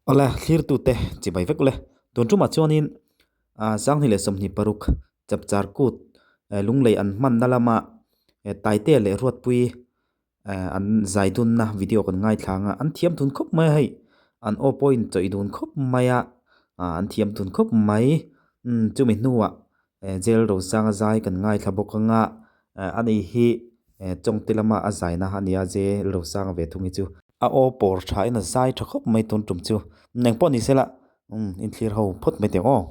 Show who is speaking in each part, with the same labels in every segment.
Speaker 1: Awle thlirtute chibai vek ule. Tun tumah chuanin ah Sanghnih leh 26 chapchar kut lunglei an hmanna lama Taite leh Ruatpui an zai dunna video kan ngaithla ang a, an thiam dun khawp mai a hei an aw pawh in chawih dun khawp mai a ah an thiam dun khawp mai umm chumi hnuah Jail Rosanga zai kan ngaithla bawk ang a ani hi Chawngte lama a zaina a ni a Jail Rosanga ve thung hi chu. A aw pawr tha in a zai tha khawp mai tun tum chu eng pawh ni se la umm inthlir ho phawt mai teh aw.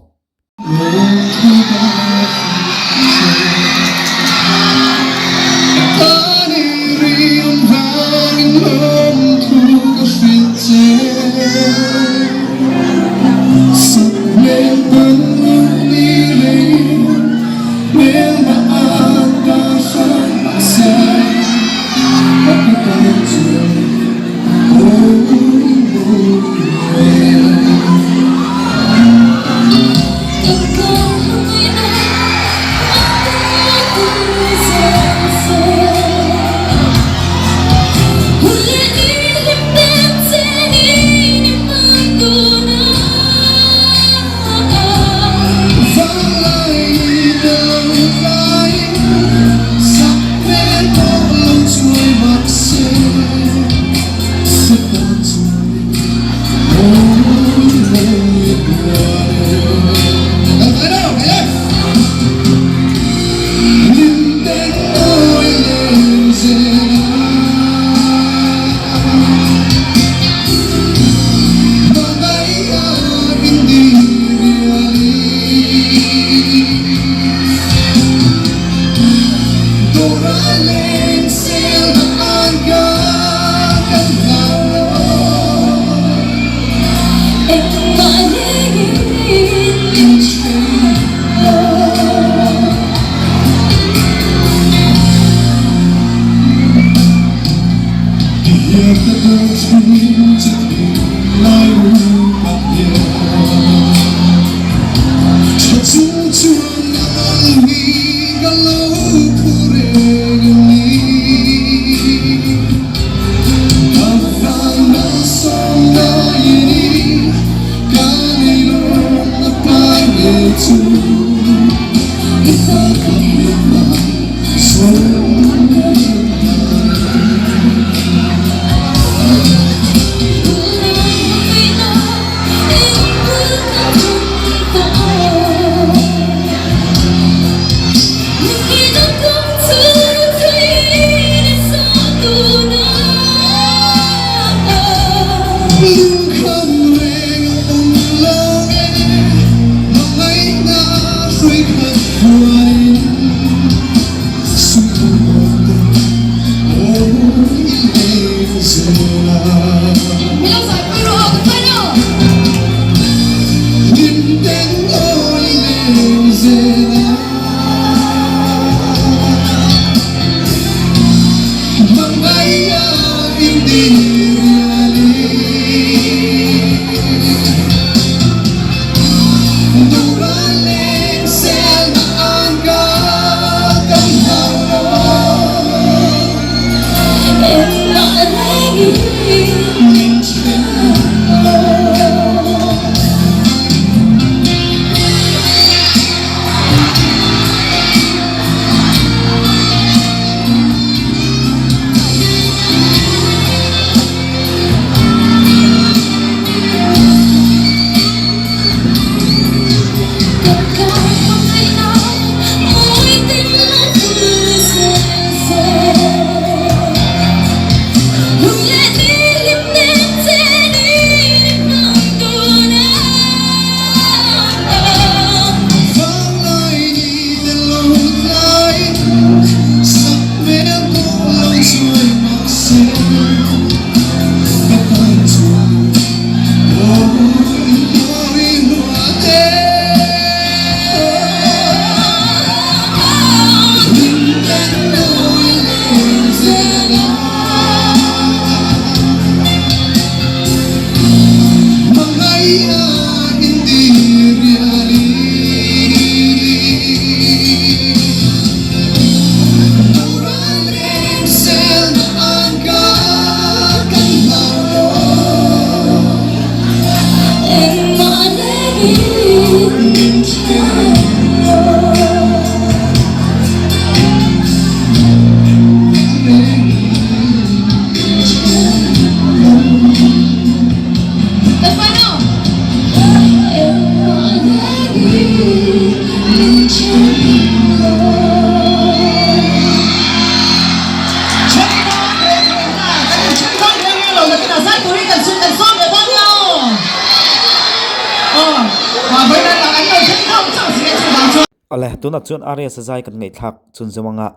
Speaker 1: Awle, tunah chuan RS zai kan ngaihthlak chhunzawm anga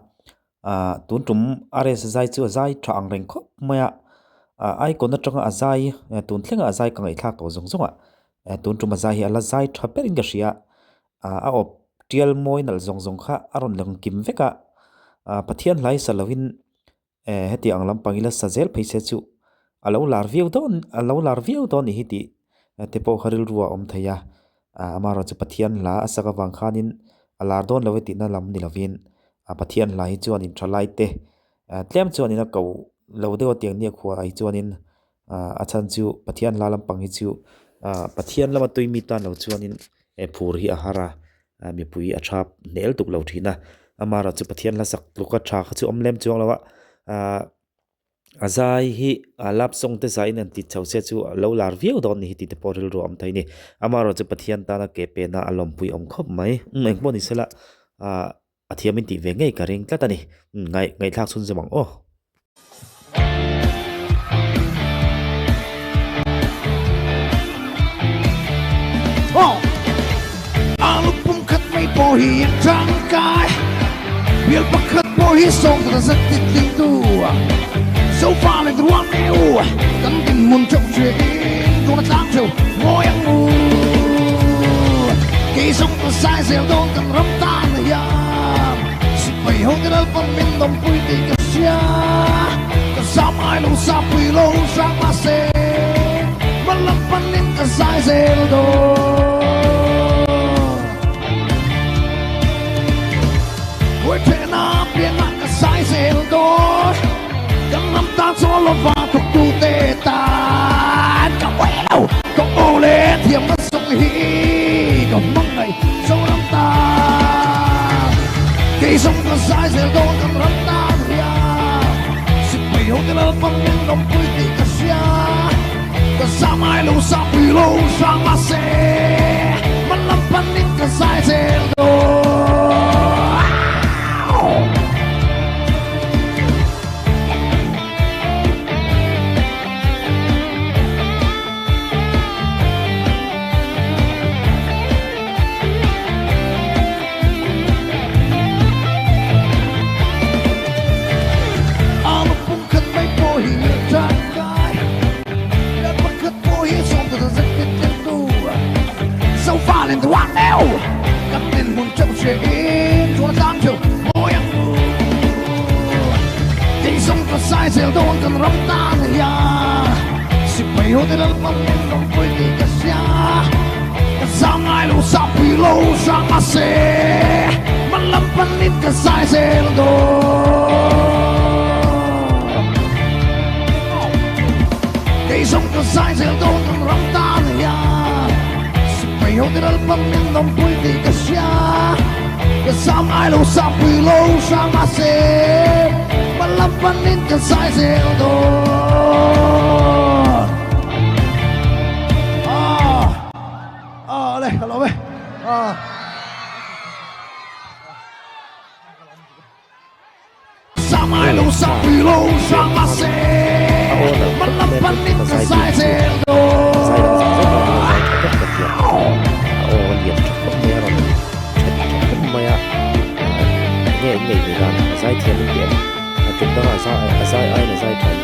Speaker 1: ah tun tum RS zai chu a zai tha ang reng khawp mai a, ah icon atanga a zai tun thlengah a zai ka ngaihthlak tawh zawng zawng a, tun tum a zai hi a la zai tha berin ka hria ah a awp tial mawi nalh zawng zawng kha a rawn lang kim vek a, ah Pathian hlai sa lovin eh heti ang lampang ila sa zel phei se chu a lo lar viau dawn a lo lar viau dawn a ni hi tih te pawh kha rilru a awm thei a ah amaherawh chu Pathian hla a sak avang khanin a lar dawn lo e tihna lam ni lovin a Pathian hla hi chuanin thalai te ah tlem chuanin a ko lo deuh a tiang nia khuaah hi chuanin ah a chhan chu Pathian hla lampang hi chu ah Pathian lama tui mi tan lo chuanin eh phur hi a har a ah mipui a thap hnel tuk lo thin a amaherawh chu Pathian hla sak tluka tha kha chu awm lem chuang lo a ah a zai hi a love song te zaiin an ti chho se chu a lo lar viau dawn a ni hi tih te pawh rilru a awm thei a ni amaherawh chu Pathian tana ke pena a lawmpui awm khawp mai umm engpawh ni sela ah a thiam in tih ve ngei ka ring tlat a ni ngaih ngaihthlak chhun zawm ang aw.
Speaker 2: Alu pum khat mai pawh hi a tangkai Bial pakhat pawh hi sawng ta zet ti tling tu Sofa leh ruang neu kan dinhmun theuh hriain tuna tlang theuh mawi ang u Kei zawng ka sai zel dawn kan ram tan hian Sipai ho te lalpan min dawmpui tih ka hria Ka zam ai lo sapui lo hrang mahse Hma lam panin ka zai zel dawn Huaithehna piangah ka zai zel dawn Kan ram tan chaw lova thawktute tan Ka uai lo ka aw leh thiamna zawng hi ka hmangaih Zoram tan Kei zawng ka zai zel dawn kan ram tan hian Sipai ho te lalpan min lawmpui tih ka hria Ka zam ai lo sapui lo hrang mahse Hma lam panin ka zai zel dawn.
Speaker 1: A aw nalh khawp mai a tun ṭuma zai bik chu zai dang zawng zawng aiin a zai ṭha ber ka tia a aw a lian ṭha khawp mai a rawn ṭhet ṭha khawp mai a enge in ngaih ve dan a zai thiam in ti em a tum dangah a zai aiin a zai ṭha.